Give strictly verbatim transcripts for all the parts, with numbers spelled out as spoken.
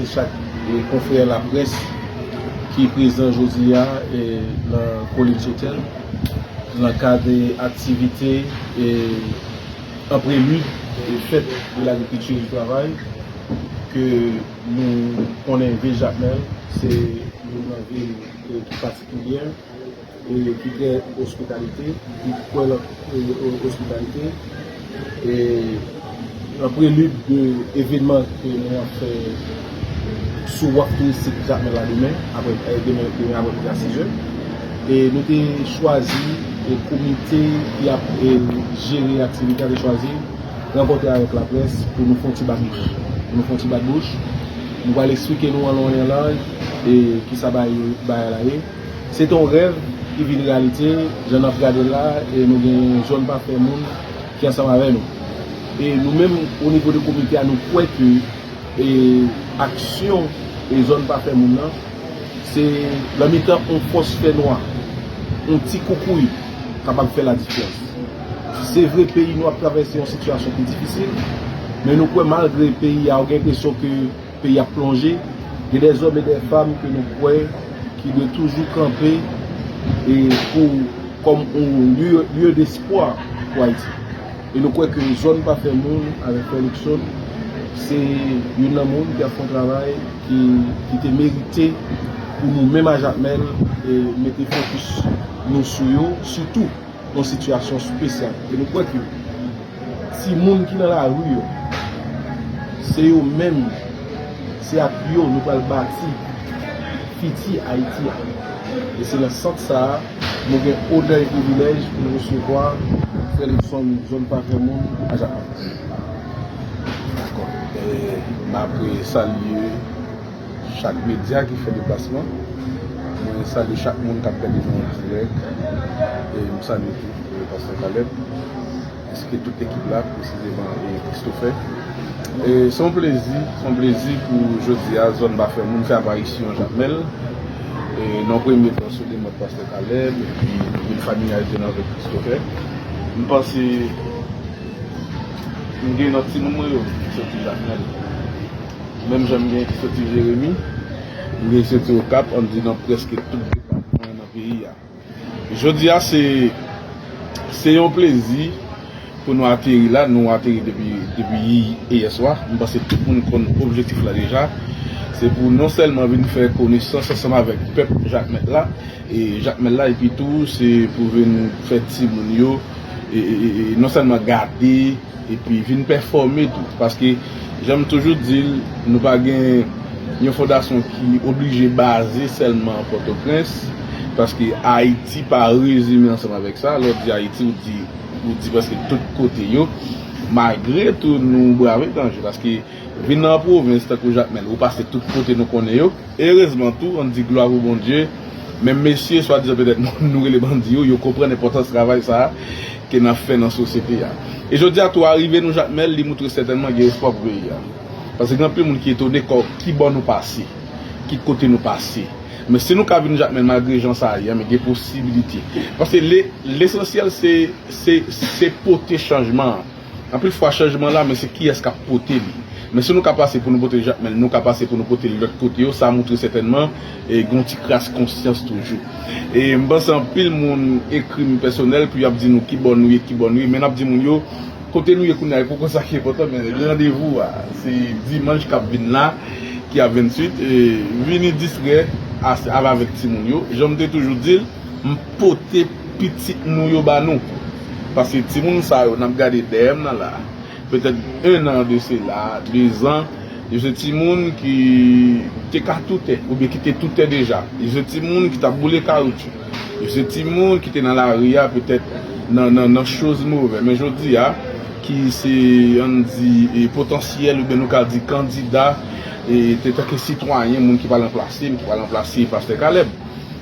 Chak e, konfrè laprès ki prezan jodi a e, nan Collins Hotel nan kad e, aktivite e, an prelid e fèt de lagrikilti e di travay ke nou konnen vil Jakmèl se youn nan vil e, ki patikilyè e ki trè ospitalite, ki kwè nan e, e, ospitalite. E an prelid de evènman ke nou ap fè sou waf touristik Jakmèl la demen, apre, e, demen, demen aprèmidi a sizè. E nou te chwazi e komite ki ap e, jere aktivite a te chwazi rankontre avèk laprès pou nou fè yon ti bat bouch. Pou nou fè yon ti bat bouch, nou pral eksplike nou an lon e an laj e kisa bagay bagay la ye. Se te yon rèv ki vin reyalite, jan n ap gade l la, e nou gen Zòn Pa Fè Moun ki ansanm avè nou. E nou menm, o nivo de komite a, nou kwè ke e, aksyon e Zòn Pa Fè Moun nan, se nan mitan yon fòs fènwa, yon ti koukouy kapab fè ladiferans. Se vre, peyi nou ap travèse yon sitiyasyon ki difisil, men nou kwè malgre peyi a, ou gen enpresyon ke peyi ap plonje, gen dèzòm e dèfanm ke nou kwè ki dwe toujou kanpe e pou kòm yon lye, lye despwa pou Ayiti. E nou kwè ke Zòn Pa Fè Moun avèk Frè Luckson se youn nan moun ki ap fè yon travay ki, ki te merite pou nou menm a Jakmèl e mete fokis nou sou yo, sitou nan sitiyasyon espesyal. E nou kwè ke timoun ki nan lari yo, se yo menm, se ak yo nou pral bati fiti Ayiti a. E se nan sans sa a, nou gen onè e privilèj pou nou resevwa Frè Luckson Zòn Pa Fè Moun a Jakmèl. Dakò. E, m ap salye chak medya ki fè deplasman. Mwen salye chak moun k ap gade nou an dirèk. E m salye tou, e, Pastè Caleb, enski tout ekip la, presizeman, e, Christopher. E se yon plezi, se yon plezi pou jodi a, Zòn Pa Fè Moun fè aparisyon Jakmèl. E nan premye tan sou demande Pastè Caleb, epi nou vin familyarize nou avèk Christopher. M panse m gen lòt timoun mwen yo ki soti Jakmèl. Menm jan m gen ki soti Jeremi, m gen ki soti Okap, ann di nan prèske tout depatman nan peyi a. Jodi a, se, se yon plezi pou nou ateri la. Nou ateri depi, depi yè swa. M panse tout moun konn objektif la deja. Se pou non sèlman vin fè konesans ansanm avèk pèp Jakmèl la, e Jakmèl la, epi tou, se pou vin fè timoun yo, e, e, e, e non sèlman gade, epi vin pèfòme tou. Paske, jan m toujou di l, nou pa gen yon fondasyon ki oblije baze sèlman Pòtoprens, paske Ayiti pa rezime ansanm avèk sa. Lè w di Ayiti, ou di, ou di prèske tout kote yo. Malgre tou, nou brave danje, paske vin nan pwovens, tankou Jakmèl, ou pase tout kote nou konnen yo. Erezman tou, ann di glwa pou Bondye, menm mesye, swadizan petèt moun nou rele bandi yo, yo konprann enpòtans travay sa a ke n ap fè nan sosyete a. E jodi a tou, arive nou Jakmèl, li moutre sètènman gen espwa pou peyi a. Paske gen anpil moun ki etone kò, ki bò nou pase, ki kote nou pase. Men si nou ka vin Jakmèl malgre jan sa a ye a, men gen posibilite. Paske le, lesansyèl se, se, se pote chanjman an. Anpil fwa chanjman la, men se kiyès k ap pote li. Men si nou ka pase pou nou pote Jakmèl, nou ka pase pou nou pote l lòt kote yo, sa moutre sètènman, e, gen yon ti kras konsyans toujou. E m panse anpil moun ekri m pèsonèl pou y ap di nou ki bò nou ye, ki bò nou ye, men n ap di moun yo, kote nou ye kounye a, e poko sa ki enpòtan, men randevou a, se dimanch k ap vin la, ki ap venntuit, e vini distrè a, avèk timoun yo. Jan m te toujou di l, m pote pitit nou yo ba nou. Paske timoun sa yo, n ap gade dèyè m nan la, petèt en an de sela, de zan, yo se timoun ki te ka toutè, oubyen ki te toutè deja. Yo se timoun ki t ap boule kawoutchou. Yo se timoun ki te nan lari a, petèt nan, nan, nan choz movè. Men jodi a, ki se, ann di, e, potansyèl, oubyen nou ka di kandida, e, te tanke sitwayen, moun ki pral ranplase m, ki pral ranplase Pastè Caleb.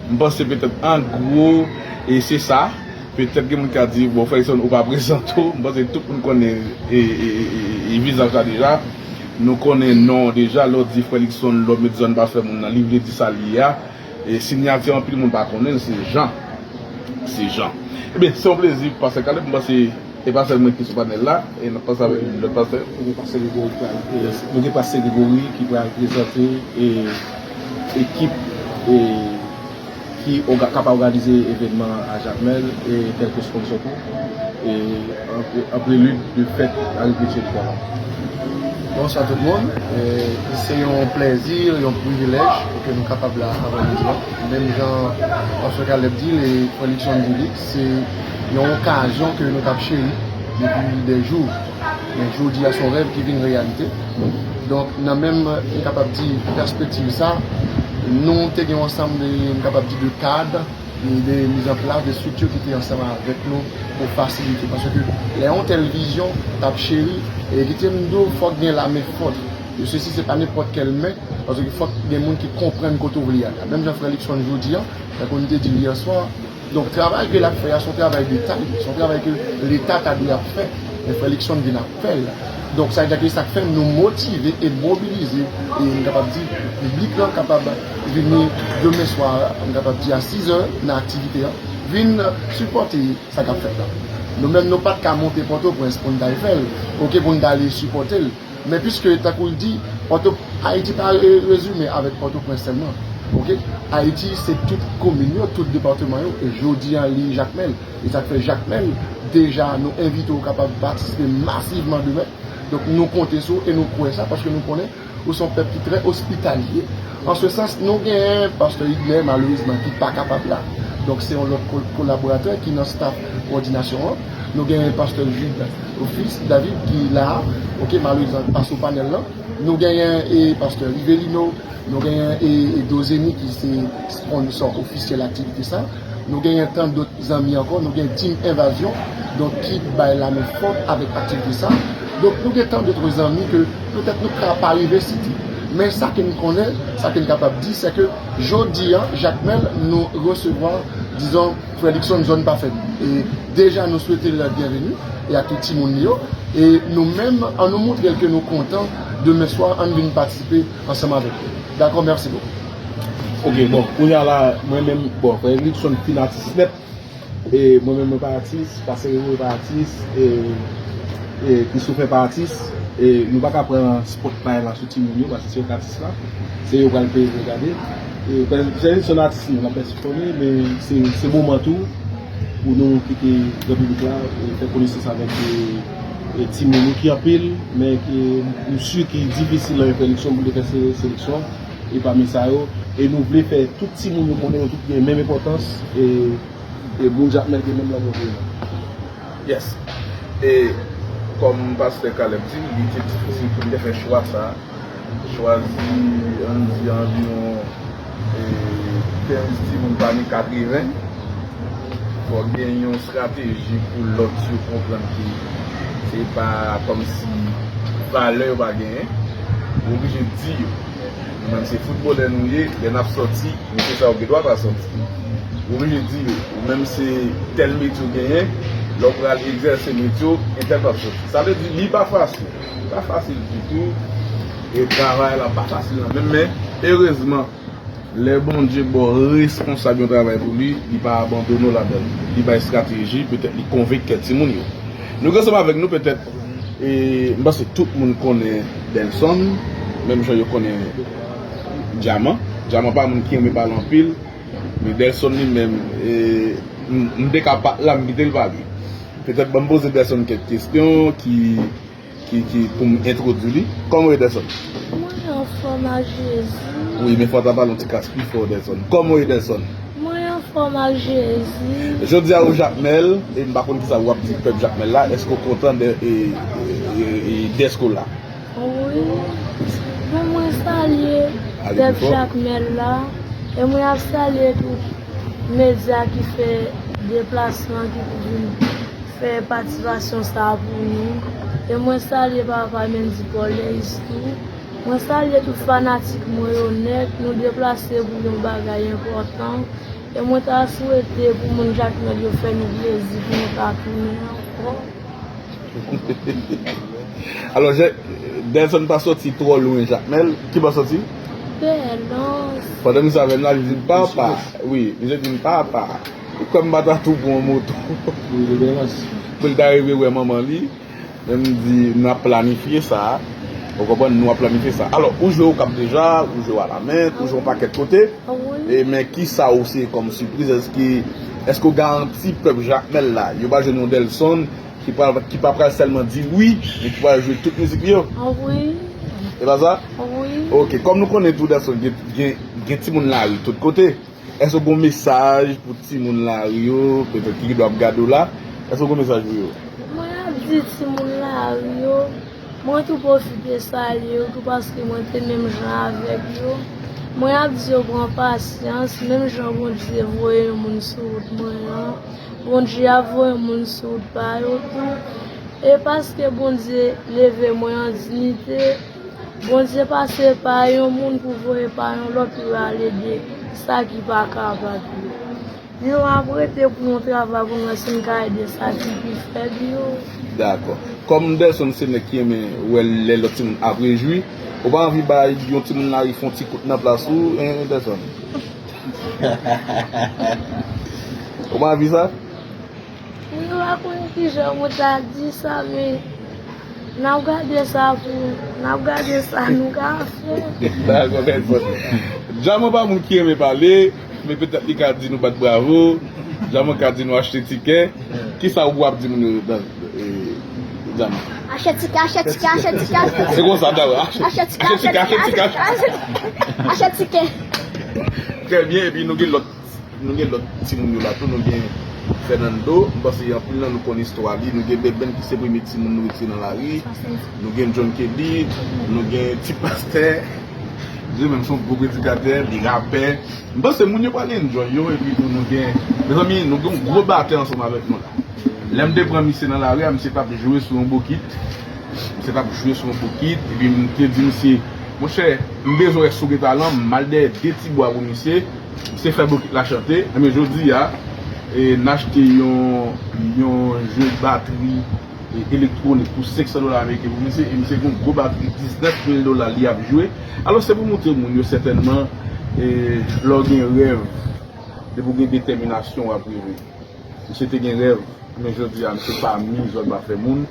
M panse petèt an gwo, e se sa. Petèt gen moun ki ka di, bon, Frè Luckson, ou pa prezante w. M panse tout moun konnen e, e, e, e, e vizaj la deja. Nou konnen non an deja. Lè w di Frè Luckson, lè w met Zòn Pa Fè Moun nan, li vle di sa l ye a. E siyati anpil moun pa konnen l, se Jean. Se Jean. Ebyen, se yon plezi, Pastè Caleb. M panse E pastè mwen ki sou panèl la, e n ap pase avèk lòt pastè. Nou gen pastè Gregory ki pral, e, nou gen pastè Gregory ki pral prezante, e, ekip, e, ki òga-, k ap òganize evènman a Jakmèl, e, tèlke sponsò tou, e, an, an prelid de fèt arive Tchèlita la. Bonswa tout moun. E, se yon plèzi, yon privilèj ke nou kapab la avè jodi a. Menm jan pastè Caleb di, e frè Luckson di li, se yon okazyon ke nou t ap cheri depi dè jou. Men jodi a, se yon rèv ki vin reyalite. Donk, nan menm, m kapab di, pèspektiv sa, nou te gen yon ansanm de, m kapab di, de kad, e de mizanplas, de estrikti ki te ansanm avèk nou pou fasilite. Paske lè yon tèl vizyon t ap cheri, e kite m di w, fòk gen lame fòt. E sesi, se pa nenpòt kèl men, paske fòk gen moun ki konprann kote w vle al la. Menm jan frè Luckson jodi a, tankou n te di l yè swa, donk, travay ke l ap fè a, se yon travay de tay, se yon travay ke Leta ta dwe ap fè, men frè Luckson vin ap fè l. Donk, sa vle di ke sa k fè nou motive e mobilize, e m kapab di, piblik lan kapab vini demen swa, m kapab di a sizè nan aktivite an, vin sipòte sa k ap fèt la. Nou menm, nou pa t ka monte Pòtoprens pou n t al fè l, oke, pou n t ale sipòte l. Men piske, tankou l di, Pòto, Ayiti pa re-, rezime avèk Pòtoprens sèlman. Oke? Ayiti se tout komin yo, tout depatman yo, e jodi a li Jakmèl. E sa k fè Jakmèl, deja nou envite w kapab patisipe masivman demen. Donk nou konte sou ou e nou kwè sa paske nou konnen ou se yon pèp ki trè ospitalye. An se sans, nou genyen pastè Idner, malerezman, ki pa kapab la. Donk se yon lòt kol-, kolaboratè ki nan staf kowòdinasyon an. Nou genyen pastè Jude Office, David, ki la, oke, malerezman, pa sou panèl lan. Nou genyen, e, pastè Rivelino, nou genyen, e, e Dozeni, ki se sponsò ofisyèl aktivite sa. Nou genyen tan dòt zanmi ankò, nou gen Team Envazyon, donk, ki bay lamen fòt avèk aktivite sa. Donk, nou gen tan dòt zanmi ke petèt nou ka pa rive site. Men sa ke n konnen, sa ke n kapab di, se ke jodi a, Jakmèl, nou resevwa, dizon, frè Luckson, zòn pa fèb. E deja, nou swete l byenveni, e ak tout timoun li yo. E nou menm, an nou montre l ke nou kontan, demen swa, ann vin patisipe ansanm avèk nou. Dakò, mèsi bokou. Ok, bon, kounye a la, mwen menm, bon, frè Luckson fin atis nèt. E mwen menm, mwen pa atis, pastè Remo pa atis, e, e Christopher pa atis. E nou pa ka pran spotlight la sou timoun yo, paske se yo k atis la. Se yo k pral peye pou yo gade. E, pè-, se, se yon atis nou, n ap pèfòme, men se, se moman tou pou nou kite gran piblik la, e, fè konesans avèk, e, e, timoun yo ki anpil, men ki, m si ki difisil nan yon seleksyon pou te fè se-, seleksyon. E pami sa yo, e nou vle fè tout timoun yo konnen yo tout gen menm enpòtans, e, e moun Jakmèl gen menm lanmou pou yo. Yes. E kòm pastè Caleb di, li te difisil pou n te fè chwa sa a. Chwazi, ann di, anviwon, e, kenz timoun pami katreven. Fòk gen yon estrateji pou lòt yo konprann ke se pa kòmsi valè yo pa genyen. Ou oblije di yo. Nou menm se foutbolè nou ye, lè n ap sòti, mesye sa yo gen dwa pa sòti. Ou oblije di yo, ou menm se tèl metye w genyen, lè w pral egzèse metye w, entèl p ap sòti. Sa vle di, li pa fasil. Li pa fasil ditou. E travay la pa fasil nan menm, men erezman, lè Bondye ba w responsab yon travay pou li, li pa abandone w ladan l. Li bay estrateji, petèt li konvenk kèk timoun yo. Nou gen ansanm avèk nou, petèt, e m panse tout moun konnen Delson, menm jan yo konnen Dyaman. Dyaman pa moun ki renmen pale anpil, men Delson li menm, e, m, m te ka pa t la, m kite l pale. Petèt, ban m poze Delson kèk kesyon ki, ki, ki pou m entwodui li. Kòman w ye, Delson? Mwen anfòm ak Jezi. Wi, men fò w ta pale yon ti kras pi fò, Delson. Kòman w ye, Delson? Mwen anfòm ak Jezi. Jodi a ou Jakmèl, e m pa konn kisa w ap di pèp Jakmèl la, èske w kontan de, e, e, e, e, dèske w la? Wi. Bon, mwen salye pèp Jakmèl la, e mwen ap salye tout medya ki fè deplasman, ki vin fè patisipasyon sa a pou nou. E mwen salye papa Mendy Paulès tou. Mwen salye tout fanatik mwen yo nèt. Nou deplase pou yon bagay enpòtan. E mwen ta swete pou moun Jakmèl yo fè nou plezi pou nou ta tounen ankò. Alò, Delson pa sòti twò lwen Jakmèl. Ki bò sòti? Bèlans. Pandan misye avè m la, li di m, "Papa." Wi, misye di m, "Papa, ou kwè m pa ta tou pran yon moto?" Wi, li Bèlans. Pou l ta rive wè manman li, men m di, n ap planifye sa. Ou konprann? Nou ap planifye sa. Alò, ou jwe okap deja, ou jwe alamèt, ou jwe yon pakèt kote. Wi. E men ki sa ou se kòm sipriz? Èske, èske w garanti pèp Jakmèl la, yo pa jwenn yon Delson ki pa, ki pa pral sèlman di wi, men ki pral jwe tout mizik li yo? Wi. E pa sa? Wi. Ok, kòm nou konnen tou Delson gen, gen, gen timoun lari tout kote. Èske w gen mesaj pou timoun lari yo, petèt ki dwe ap gade w la? Èske w gen mesaj pou yo? Mwen ap di timoun lari yo, mwen tou pwofite salye yo tou paske mwen te menm jan avèk yo. Mwen ap di yo pran pasyans, menm jan Bondye voye yon moun sou wout mwen an, Bondye ap voye yon moun sou wout pa yo tou. E paske Bondye leve mwen an diyite, Bondye pase pa yon moun pou voye pa yon lòt pou yo al ede sa ki pa kapab yo. Nou ap rete pou nou travay pou nou wè si nou ka ede sa ki pi fèb yo. Dakò. Kòm Delson se nèg ki renmen wè lè lòt timoun ap rejwi, ou pa anvi bay yon timoun lari fè yon ti kout nan plas ou, en, Delson? Ou pa anvi sa? Mwen pa konn kijan mwen ta di sa, men n ap gade sa pou, n ap gade sa nou ka fè. Dakò, pèsòn. Djaman pa moun ki renmen pale, men petèt li ka di nou bat bravo. Djaman ka di nou achte tikè. Kisa ou ap di moun yo, Djaman? Achte tikè, achte tikè, achte tikè, achte tikè. Se konsa, Djaman. Achte tikè, achte tikè, achte tikè. Achte tikè. Trè byen, epi nou gen lòt Nou gen lòt timoun yo la tou, nou gen Fernando, m panse anpil nan nou konn istwa li, nou gen Beben ki se premye timoun nou retire nan lari, nou gen John Kelly, nou gen Ti Pastè, li menm se yon gwo predikatè, li rapè. M panse moun yo pral enjoy yo, epi tou nou gen, mezanmi, nou gen yon gwo batè ansanm avèk nou la. Lè m te pran misye nan lari a, misye t ap jwe sou yon bokit, misye t ap jwe sou yon bokit, epi m te di misye, monchè, m bezwen wè si w gen talan, m al dèyè de ti bwa pou misye, misye fè bokit la chante. Enben, jodi a, e, n achte yon, yon jwe batri, e, elektwonik pou senk san dola ameriken pou misye, e misye gen yon gwo batri diznèf mil dola li ap jwe. Alò, se pou montre moun yo sètènman, e, lè w gen rèv, depi w gen detèminasyon, w ap rive. Misye te gen rèv, men jodi a, misye pami zòn pa fè moun,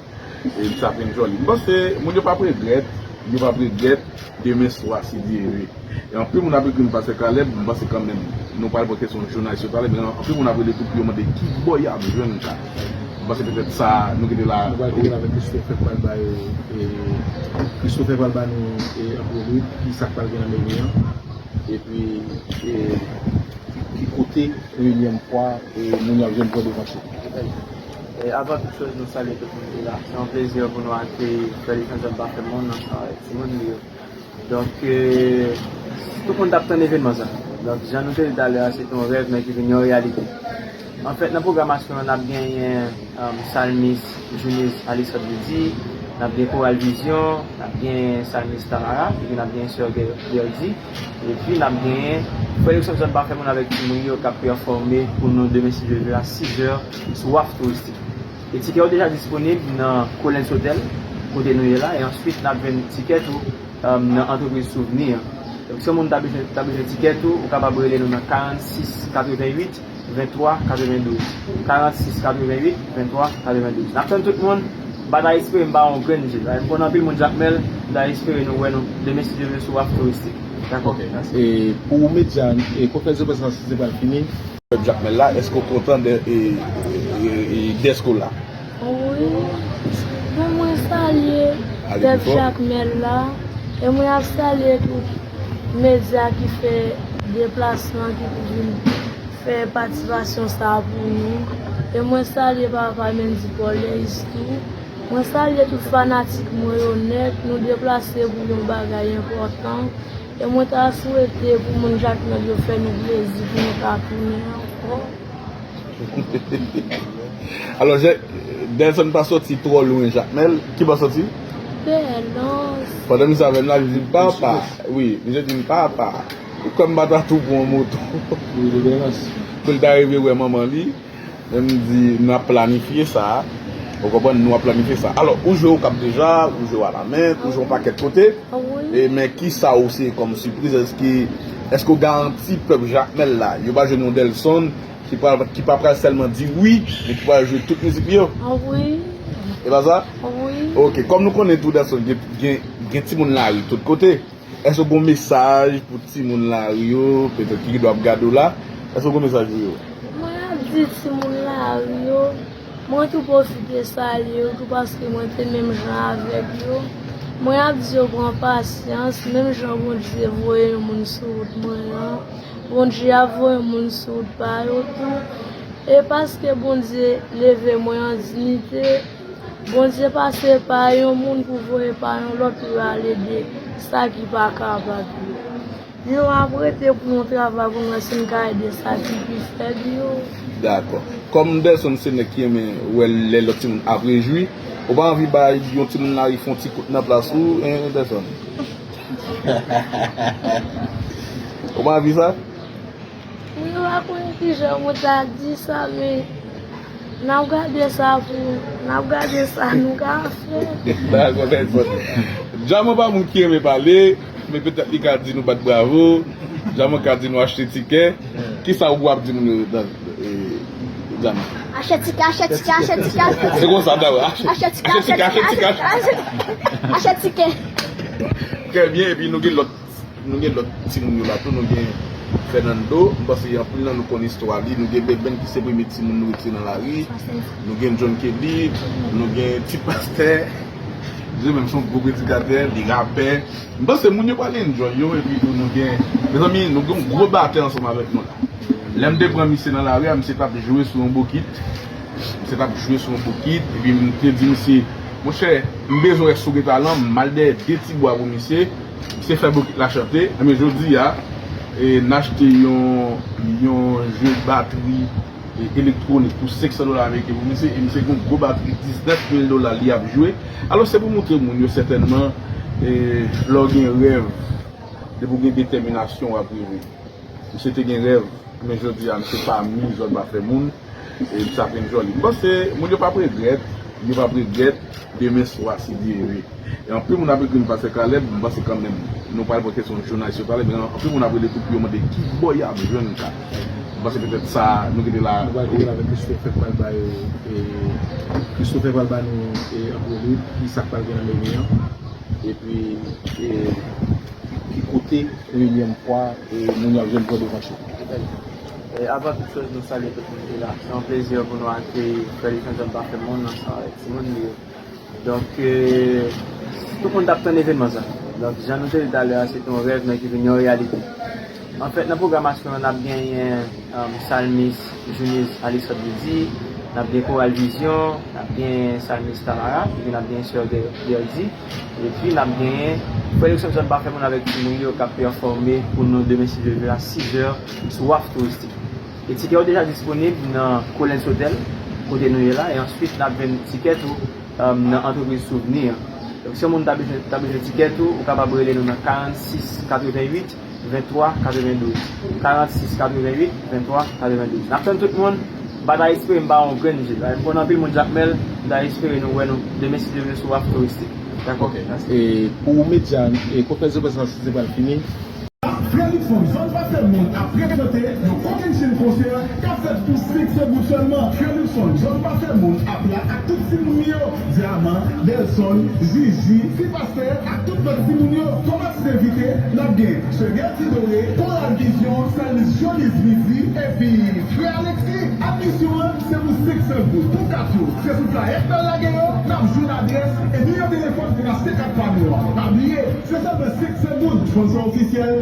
e misye ap enjoy li. M panse moun yo p ap regrèt, yo p ap regrèt demen swa, si Dye vle. E anpil moun ap ekri m, Pastè Caleb, m panse kanmenm, nou pral pran kesyon jounalis yo talè, men anpil moun ap rele tou pou yo mande ki bò y ap jwenn sa. M panse petèt sa, nou kite la. Nou pral kite la avèk Christopher k pral ba yo, e, Christopher pral ba nou, e, antrevi, ki sa k pral gen nan meni an. Epi, e, ki, ki kote premye fwa, e, moun yo ap jwenn pran devant yo. E, avan tout choz, nou salye tout moun ki la. Se yon plezi pou nou akeyi Frè Lisandro Bafèmon ansanm avèk timoun li yo. Donk, e, tout moun t ap tann evènman sa. Donk, jan nou te di talè a, se te yon rèv, men ki vin yon reyalite. Anfèt, nan pwogramasyon an, n ap genyen, um, salmis Junius Alexandre Ludy, n ap gen koral Vizyon, n ap gen salmis Tamara, epi n ap gen sè Ger-, Gerdy, epi n ap genyen frè Luxon Zòn Pafè Moun avèk timoun yo k ap pèfòme pou nou demen, si Dye vle, a sizè sou Waf Touristik. E tikè yo deja disponib nan Collins Hotel, kote nou ye la, e answit n ap jwenn tikè tou um, nan antrepriz Souvni an. Donk, si yon moun ta bezwen, ta bezwen tikè tou, ou kapab rele nou nan karannsis katrevennuit venntwa katrevendouz. Karannsis katrevennuit venntwa katrevendouz. N ap tann tout moun, m pa ta espere m pa wè yon grenn je. M konnen anpil moun Jakmèl, m ta espere nou wè nou demen, si Dye vle, sou Waf Touristik. Dakò? Ok. Mèsi. E pou medya, e konferans de près la, si se pral fini, Jakmèl la, èske w kontan de, e, e, e, dèske w la? Wi, men mwen salye pèp Jakmèl la, e mwen ap salye tout medya ki fè deplasman, ki pou vin fè patisipasyon sa a pou nou. E mwen salye papa Mendy Paul Deis tou. Mwen salye tout fanatik mwen yo nèt, nou deplase pou yon bagay enpòtan. E mwen ta swete pou moun Jakmèl yo fè nou plezi pou nou ka tounen ankò. Alò, je, Delson pa soti twò lwen Jakmèl. Ki bò soti? Bèlans. Pandan misye avè m la, li di m, "Papa." Wi, misye di m, "Papa, ou kwè m pa ta tou pran yon moto?" Wi, li Bèlans. Pou l ta rive wè manman li. Men m di, n ap planifye sa. Ou konprann? Nou ap planifye sa. Alò, ou jwe okap deja, ou jwe alamèt, ou jwe yon pakèt kote. Wi. E, men ki sa ou se kòm sipriz? Èske, èske w garanti pèp Jakmèl la, yo pa jwenn yon Delson ki pa, ki pa pral sèlman di wi, men ki pral jwe tout mizik li yo. An wi, E pa sa? an wi. Ok, kòm nou konnen tou Delson gen, gen, gen timoun lari tout kote. Èske w gen mesaj pou timoun lari yo, petèt ki dwe ap gade w la? Èske w gen mesaj pou yo? Mwen ap di timoun lari yo, mwen tou pwofite salye yo tou paske mwen te menm jan avèk yo. Mwen ap di yo pran pasyans, menm jan Bondye voye yon moun sou wout mwen an, Bondye ap voye moun sou wout pa yo tou. E paske Bondye leve mwen an diyite, Bondye pase pa yon moun pou voye pa yon lòt pou yo al ede sa ki pa kapab yo. Nou ap rete pou nou travay pou nou wè si n ka ede sa ki pi fèb yo. Dakò. Kòm Delson se nèg ki renmen wè lè lòt timoun ap rejwi, ou pa anvi bay yon timoun lari fè yon ti kout nan plas ou, en Delson? Ou pa anvi sa? Mwen pa konn kijan mwen ta di sa, men n ap gade sa pou, n ap gade sa nou ka fè. Dakò, Delson. Djaman pa moun ki renmen pale, men petèt li ka di nou bat bravo. Djaman ka di nou achte tikè. Kisa ou ap di moun yo, Djaman? Achte tikè, achte tikè, achte tikè, achte Se konsa, Djaman. Achte, achte tikè, achte tikè, achte tikè, achte tikè. Trè byen, epi nou gen lòt, nou gen lòt timoun yo la tou, nou gen Fernando, m panse anpil nan nou konn istwa li, nou gen Bèbèn ki se premye timoun nou retire nan lari, nou gen John Kelly, nou gen Ti Pastè, li menm se yon gwo predikatè, li rapè. M panse moun yo pral enjoy yo, epi tou nou gen, mezanmi, nou gen yon gwo batè ansanm avèk nou la. Lè m te pran misye nan lari a, misye t ap jwe sou yon bokit. Misye t ap jwe sou yon bokit, epi m te di misye, monchè, m bezwen wè si w gen talan, m al dèyè de ti bwa pou misye. Misye fè bokit la chante. Enben, jodi a, e, n achte yon, yon jwe batri, e, elektwonik pou senk san dola ameriken pou misye, e misye gen yon gwo batri diznèf mil dola li ap jwe. Alò, se pou montre moun yo sètènman, e, lè w gen rèv, depi w gen detèminasyon, w ap rive. Misye te gen rèv, men jodi a, misye pami zòn pa fè moun, e misye ap enjoy li. M panse moun yo p ap regrèt, moun yo p ap regrèt demen swa, si Dye vle. E anpil moun ap ekri m, Pastè Caleb, m panse kanmenm, nou pral pran kesyon jounalis yo talè, men anpil moun ap rele tou pou yo mande ki bò y ap jwenn kat. M panse petèt sa, nou kite la. Nou pral konnen avèk Christopher k pral bay, e, Christopher pral ba nou, e, anpil lit, ki sa k pral gen nan meni an. Epi, e, ki kote premyè fwa, e, moun yo ap jwenn pran devan cho. E, avan tout choz, nou salye tout moun ki la. Se yon plezi pou nou akeyi Frè Lifenson Pafè Moun ansanm avèk timoun li yo. Donk, e, tout moun t ap tann evènman sa. Donk, jan nou te di talè a, se te yon rèv, men ki vin yon reyalite. Anfèt, nan pwogramasyon an, n ap genyen, um, salmis Juniz Alexandre Ludy, n ap gen koral Vizyon, n ap gen salmis Tamara, epi n ap gen sè Gerdy, epi n ap genyen Frè Luxonson Pafè Moun avèk timoun yo k ap pèfòme pou nou demen si Dye vle a sizè sou Waf Touristik. E tikè yo deja disponib nan Collins Hotel, kote nou ye la, e answit n ap vann tikè tou, um, nan antrepriz Souvni an. Donk, si yon moun ta bezwen, ta bezwen tikè tou, ou kapab rele nou nan karannsis katrevennuit venntwa katrevendouz. Karannsis katrevennuit venntwa katrevendouz. N ap tann tout moun, m pa ta espere m pa wè yon grenn je. M konnen anpil moun Jakmèl, m ta espere nou wè nou demen si Dye vle sou Waf Touristik. Dakò? Mèsi. E pou medya, e konferans de près lan, si se pral fini, Frè Luckson Zòn Pafè Moun ap prezante yon kokennchenn konsè k ap fèt pou senk san goud sèlman. Frè Luckson Zòn Pafè Moun ap la ak tout timoun li yo, Dyaman, Delson, Jiji, Ti Pastè ak tout lòt timoun yo. Kòm atis envite, n ap gen Sè Gerdy Doré, Koral Vizyon, Salmis Jolis Midi, epi Frè Alexis. Admisyon an se pou senk san goud. Pou kat yo, se sou flayè k pral lage yo n ap jwenn adrès e nimewo telefòn pou n achte kat pa nou an. Pa bliye, se sèlman senk san goud. Sponsor ofisyèl,